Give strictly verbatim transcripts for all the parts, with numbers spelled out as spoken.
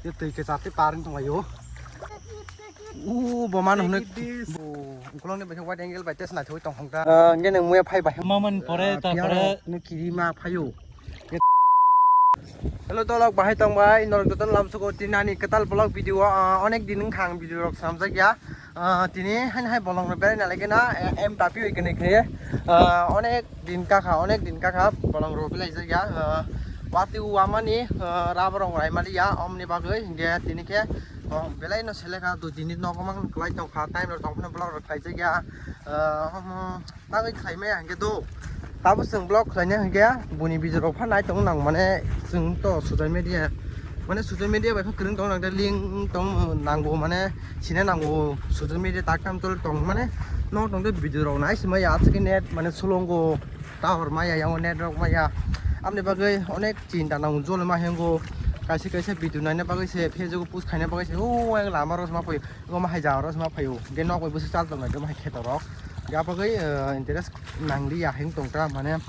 Tei twi kwchar tei par wng tonglaio. U bo mano hwnwi. Bo ukolongni bai khe wide angle bai test naithogwi tong hongkha. Ah, nge nang muya phai bai. Maman pore, ah, ta piyano pore. Nw kirima phaio. Hello, tolok bahai tong bai, norok jotono lamsugo tini ani kwtal vlog video, ah, onek din wngkha ang video rok swnamjak ya. Ah, tini haino hai bolong rok berai nalai gana, eh, em tapi oi gana khe, ah, onek din kakha, onek din kakha bolong rok belai jak ya. Ah, wati wamani, ah, rubber rok rai mali ya, omni bagwi hingke tini khe, oh, belai no selekha, dui din ni nogo mang kwlai tongkha, time rok tongphano vlog rok khlai jak ya. Ah, hmm, tangwi khlai maya hingke do. Tabo chwng vlog khlaina hingke buni video rok pha nai tong nang mane chwng to social media. Mane social media bai kha kwrwng tong nang de link tong nango mane sine nango social media tak tam tol tong mane nok tong de video rok nai sima ya aswk net mane sulongo tower maya yango net rok maya. Amni bagwi onek chinta nango jol ma hengo kaisa kaisa video naina bagwi se Facebook post khaina bagwi se o lama rok ma phaio. Omo hai jaga rok ma phaio. Hingke nok bai bwswk chal tong nai, omo hai kheto rok. Hingke apagwi, eh, interest nang liya hing tong ta, mane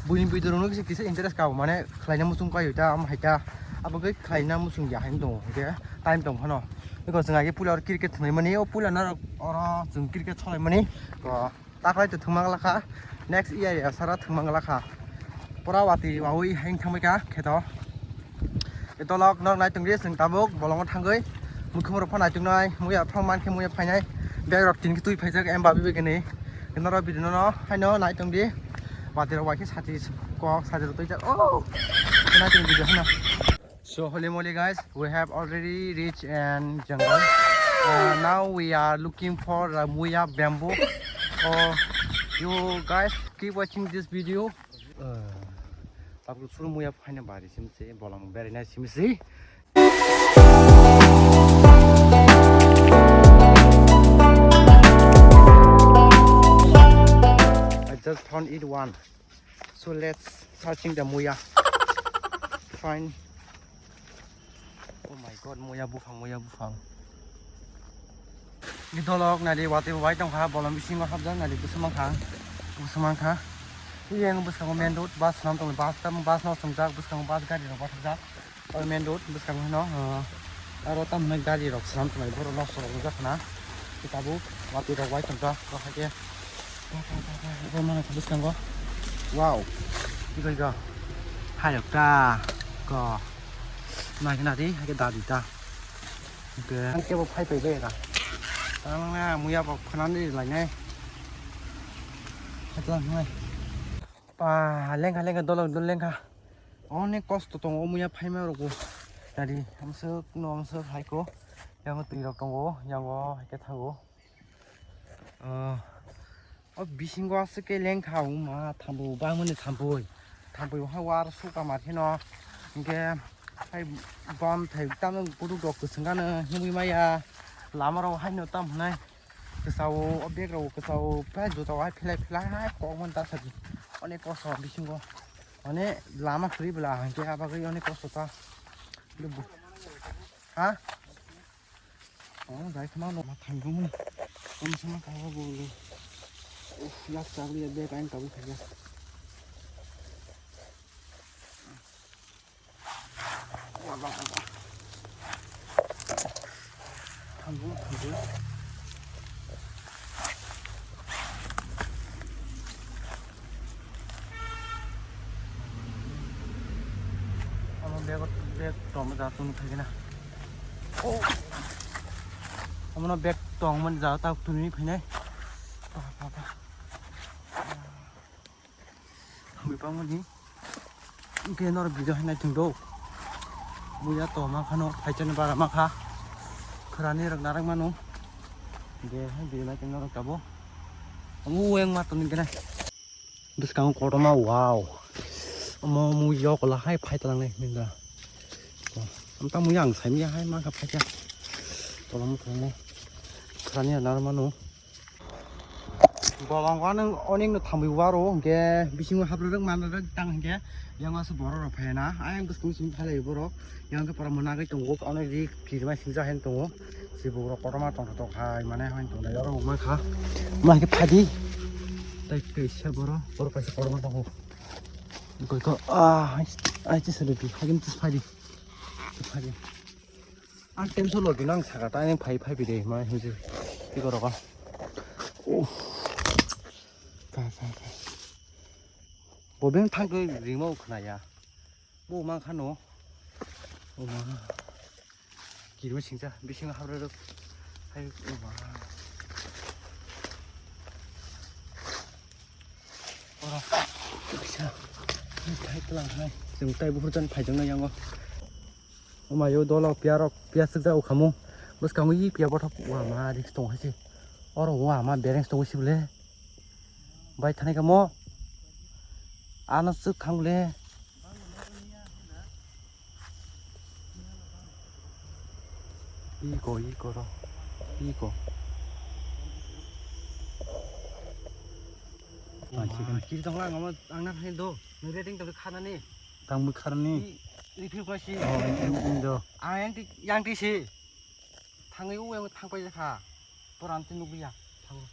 buini video rok no kisa interest ka, mane khlaina muchung kaio ta, omo hai ta. Apagwi khlaina muchung ya hing tongo, hingke time tong phano. Eko chwng age puila oro cricket thwngwi mani, o puila norok oro chwng cricket solai mani. Ko Takhwlai to thwngmang lakha, next year ya sara thwngmang lakha. Pura wati wawi heng thangbai kha kheto. Itolok nok nai tongdi chwng tabuk bolongo thangwi. Mukhung rok pha nai tongnai, muya phang man khe muya phainai. Bag rok tin khe twi phaijak em babi bai kani. Norok video no haino nai tongdi. Wati rok bai khe sati kok sati rok twi jak. Oh! Nai tongdi video haino. So holy moly guys, we have already reached in jungle. Uh, now we are looking for the muya bamboo. So you guys keep watching this video. Uh, tabuk suru muya phaina bari simse, bolong beri na simse. I just found it one. So let's searching the muya. Find. Oh my God, muya buphang, muya buphang. Ni dolok nadi wati bai tongkha, bolong bisingo hapjak nadi busumang kha, busumang kha. Yang bwskango main road, bus nam tong, bus tam, bus no tongjak, bwskango bus gari rok bathajak. O main road bwskango hino, uh, aro tamhinai gari rok swnam tongnai borok nok rok rijak khna. Tabuk wati rok bai tongkha, kok hai khe. Bo mano kha bwskango. Wow. Twi kha. Hayok ta. Ko. Nai khna di, hai khe dadi ta. Ke. Ang kebo phai phai bai ra. Ang na muya bo khna di lai nai. Hatla nai. Pa, lengkha, lengkha, dolok, dol lengkha. Onek kosto tongo, muya phaima rogo. Nadi, amswk, no amswk, haiko. Yango twi rok tongo, yango, haike thango. Ah, o bisingo aswk ke lengkha, uma, thambo, bangmani thamboi. Thamboi, ha, war, suka, mar, hino. Hingke, hai, bam, thai, tamo, kudu rok, kwswng gano, himui maya. Lama rok, haino, tam, hwnai. Kwchao, o bag rok kwchao, prai juta o hai phelai phelai hai kok man ta sadi. Onek kosto bisingo. Mane lama kwrwi bwla hwnkhe ah bagwi onek kosto ta. Ha? Oh, jai khma no ma thang gumuni. Kom sama ka bo. Uff, yak chagli ya bag ain kabu khaja. Thango, thango. Omo bag, bag tongma jaga tong khaikhe na. Oh. Omono bag tongmani jaga ta tuni phainai. Ba, ba, ba. Thangwi bangmani. Hwnkhe norok video hai naithok do. Muya to mankha no, phaisani bara mankha. Khwrani rok narwk mano. Hwnkhe hai video naithok norok tabuk. Omo wng ma tongwi gwnai. Bwskango kotorma, wow. Omo muya kola hai phai talangnai hinwi da. Amtang muya ang saimanya hai mankha phaikha. Tolamo tongmo. Khwrani rok narwk mano. Bolong o nung onek no thamwi waro, hwnkhe bisingo haprwrwk manrwrwk tang hwnkhe, yang aswk borok rok phai na, ayang bwskang simi phalai borok, yang khe pora mwnagwi tongo, onek ri kirima singcha hai tongo, sibuk rok kotorma tongthok hai mane hai tongnai oro wngma kha, ma khe phadi, tei kaisa borok, borok kaisa kotorma tongo, goito, ah, ai chisa rwdi, hagin tis phadi, phadi. Ang tension logino ang saka ta, ang phai phai bide ma hinjil. Tiko rogo. Uff. Ka, ka, ka. Bo beng thang khe ringma khna ya. Bo mang khano. O ma. Kirma singsa bising habra rok. Hai o ma. Ora. Bisa. Hai tlang hai. Jeng tai buhur jan phai jang na yango. Omayo dolo piyarok, piya sukjak ukhamu. Bwskango i piya bothop wama risk tongo hai se. Oro wama bereng tongo sibole. Bai thanai kamo. Ano suk khangule. Iko, iko ro. Iko. Wama, kiri tongla ngamo angna hai do. Nang reting tong khanani. Tang bwkharni. Refill kwasi. Oh, in, in, in do. Ang yang ti, yang ti si. Thangwi u yang thang pai kha. Poran ti nukliya. Thang.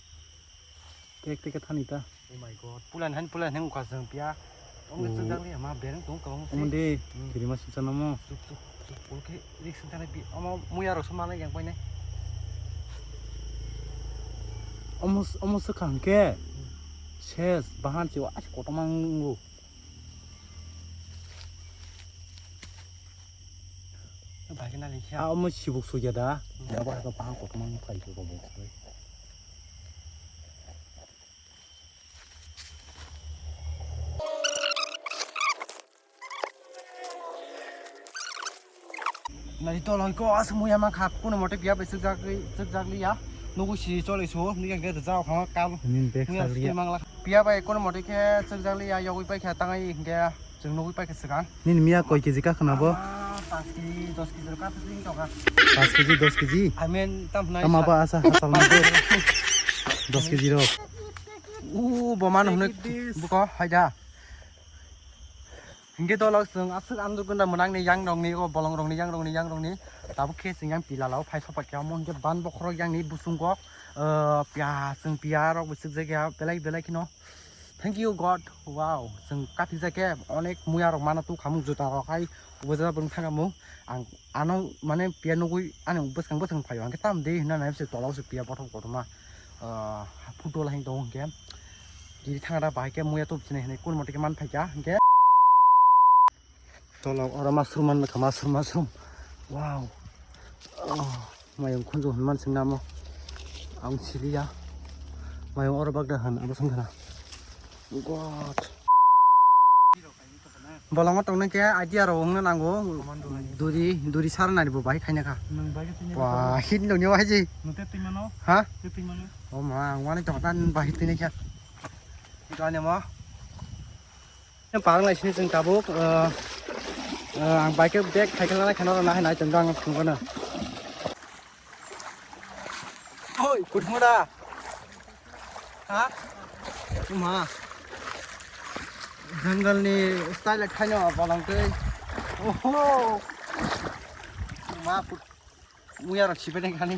Tek tek thani ta. Oh my god. Pulan han pulan hang ukha jeng pia. Ong oh. Jang li ma bereng tong kong si. Omo de. Hmm. Kiri ma suksa namo. Tuk tuk tuk. Ulke rik sing tane pi. Omo muya ro sumana yang pai ne. Omo omo sukha hangke. Hmm. Ses bahan chiwa as kotomang ngu. Bahai khe nalai khe. Ah, omo sibuk sugya da. Hmm. Abo hai khe bahang kotorma wng phai khe bo bo. Nai tolong ko aswk muya ma kha, kuno mote piya bai chwkjak, chwkjak liya. Nugu si chole so, ni khe jao kha kal. Ni bek muya sak liya. Mangla. Piya bai kuno mote khe chwkjak liya, yogwi pai kha tangai hingke. Chwng nugwi paikha swkang. Nini miya koi keji kakhwna bo? Ah, panch keji, dos keji rok kathok ring tongkha. Panch keji, dos keji? I mean, tam hwnai. Tama ba asa hasal na dos keji rok. U bo mano hwnwi buko haida. Hingke dolok chwng aswk anduk gwnda mwnang ni yang rok ni, o bolong rok ni, yang rok ni, yang rok ni. Tabuk khe chwng yang pila lao phai sopak khe omo hingke ban bokhorok yang ni busung kok, ah, piya chwng piya rok bo swk jak ya belai belai kheno. Thank you God. Wow, chwng kathijak khe onek muya rok mano tu khamung juta rok hai ubajaba bwrwng thangkhamung. Ang ano mane piya nugwi ani bwskang bwskang phaio, hwnkhe tam de hwnna nai se tola o se piya bothop kotorma, ah, photo lahai tongo hwnkhe. Kiri thangra bahai khe muya tubu sini hinwi kun mote khe man phaikha hwnkhe. Tolok oro mushroom man kha, mushroom, mushroom. Wow. Oh, mayung khunju hwnman singna mo. Ang siliya. Mayung oro bagda hwn, abo song khana. God. Bolongo tongnai khe idea rok wngna nango. Duri, duri sar nani bo bahai khaina kha. Nwng bahai khe tini. Wah, hit nungni wahai ji. Nwng te twi mano? Ha? Te twi mano? O ma, ang wani tong tan bahai tini khe. Ito ani mo. Parang lai sini chwng tabuk, eh, eh, ang bike bag cycle nai kheno nai nai chwng dang thung kono. Oi, kuthmo da. Ha? Ma. Jungle ni style khaino balang tei. Oho. Ma kut. Muya rok sibai nai khani.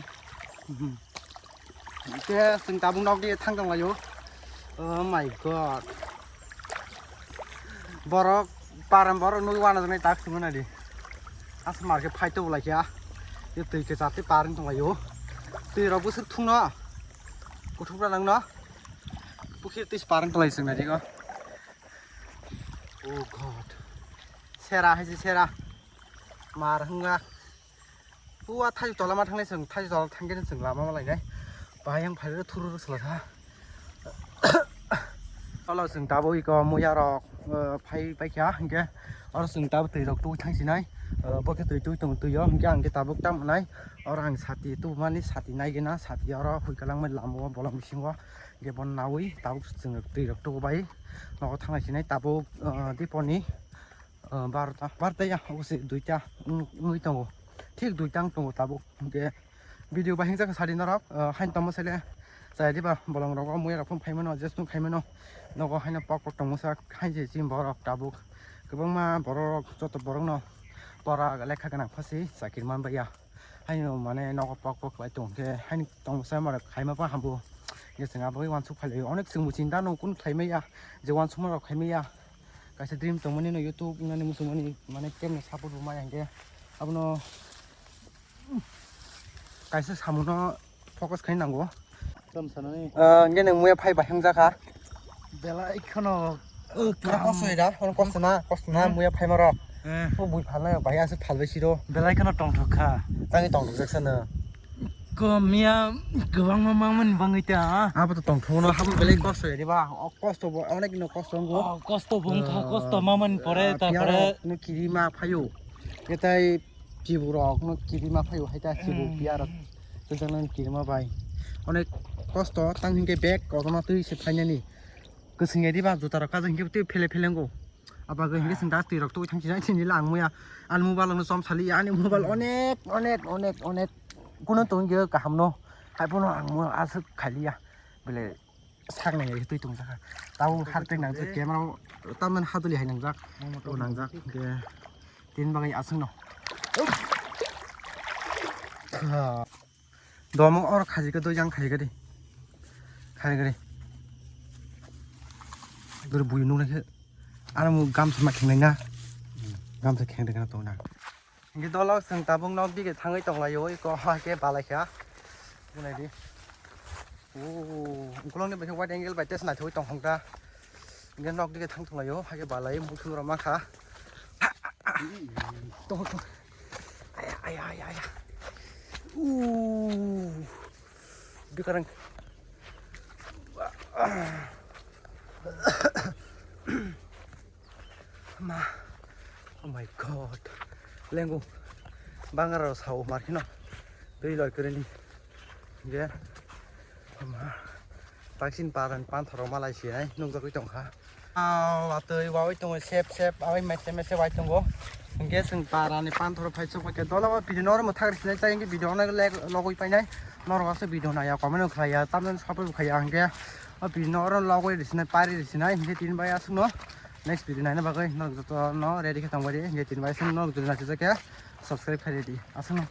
Ke sing tabuk nok di thang tong layo. Oh my god. Borok param borok nui wana jani tak sung na di. As mar ke phai to lai kya. Ye tui ke chate paring tong layo. Tui rok busuk thung no. Kuthuk ra nang no. Pukhir tis paring tong lai sung na di go. Oh god. Sera hai sera. Mar hwnga. Ua thaji tola ma thangnai chwng, thaji tola thangkhe chwng lama ma lainai. Bahai yang phai thuru rwk sala kha. Tola chwng tabuk iko muya rok, eh, phai paikha hwnkhe oro chwng tabuk twi rok twi thang sinai. Eh, bo khe twi twi tong twi o hwnkhe ang khe tabuk tam hwnai. Oro ang sati tubumani sati nai gena sati oro hui kwlangmani lama o bolong bisingo hwnkhe bono naui tabuk chwng twi rok tubu bai nogo thangnai sinai tabuk, eh, diponi. Ah, barota, barota ya, obo se duita wng-, wngwi tongo. Thik duita wng tongo tabuk. Hwnkhe video bahimsa khe sadi norok, ah, haino tongma sele chaya diba bolong rogo muya rok phano phaimano, adjust no khaimano. Nogo haino pok pok tongmasa, haino se chini borok tabuk. Kwbangma borok rok, joto borok no pora lekha gwnang phasi chakri manbaiya. Haino mane nogo pok pok khlai tongkhe, haino tongmasa ma rok khaima pha hambo. Hwnkhe chwng abo uansuk phailaio. Onek chwngbo chinta no kun khlaimaya, je uansukma rok khaimaya. Kaisa dream tongmani no YouTube wngnani muchungmani mane kemne support bo maya hwnkhe abono Kaisa samuno focus khai nango. Tam sanani. Ah, nge nang muya phai bahang jaka. Belai kheno. Pura kosto ida, kono kosto na, kosto na, muya phai maro. Eh. O bui phalna bahai aswk phalbai siro. Belai kheno tongthok kha. Tangwi tongthok jak sana. Ko miya kwbangma mangmani bangwi ta. Abo to tongthok no, habo belai kosto ida ba. O kosto bo onek no kosto ngo. Oh, kosto bung kha, kosto mamani pore, ah, ta pore. Piyarok no kiri ma phayo. Etai chibu rok no kiri ma phayo, hai ta chibu piyarok. Tejang nang kiri ma bai. Onek kosto tang hingke bag kotorma twi se phainani. Kwswng ya diba juta rok kajak hingke twi phele phele ngo. Aba ge hingke sing das twi rok twi thang chini chini lang muya. Ani mobile no chom sali ya, ani mobile onek, onek, onek, onek. Kuno tong ge kaham no. Hai pono ang mo aswk khali ya. Bele sak nang ya twi tong jaka. Tau har pek nang jak camera tam nan haduli hai nang jak. O nang jak ge. Tin bagai aswk no. Domo oro khaji ka doi jang khaji ka di. Khaji ka di. Guru bui nung nakhe. Ano mo gamsa ma khenai na. Gamsa khenai kana tong na. Ngi dolo seng tabung nok dige thangwi tong laio, iko ha ke balai kha. Bunai di. O, ukulong ni bai wide angle bai test nai thoi tong hong ta. Ngi nok dige thang tong laio, ha ke balai mukhung roma kha. Tong tong. Aya, aya, aya, aya. Uh. Bikarang. Ma. Oh my God. Lengo. Bangara sao markino. Dui loi kere ni. Ge. Ma. Taksin paran panthoro malai si ai. Nukjagwi tongkha. Ah, watwi wawi tongo, sep, sep, awi mese, mese wai tongo. Hingke chwng para ni panthoro phai chukbai khe dola o video no oro mwthak rwsinai, tai hingke video no like logwi painai. Norok aswk video naiya, comment no khlaiya, tamjani support bo khaiya, hingke o video no oro logwi rwsinai, pari rwsinai, hingke tini bai aswk no next video naina bagwi norok joto no ready khe tongbai di, hingke tini bai aswk no norok joto naisijak khe subscribe khai di, aswk no.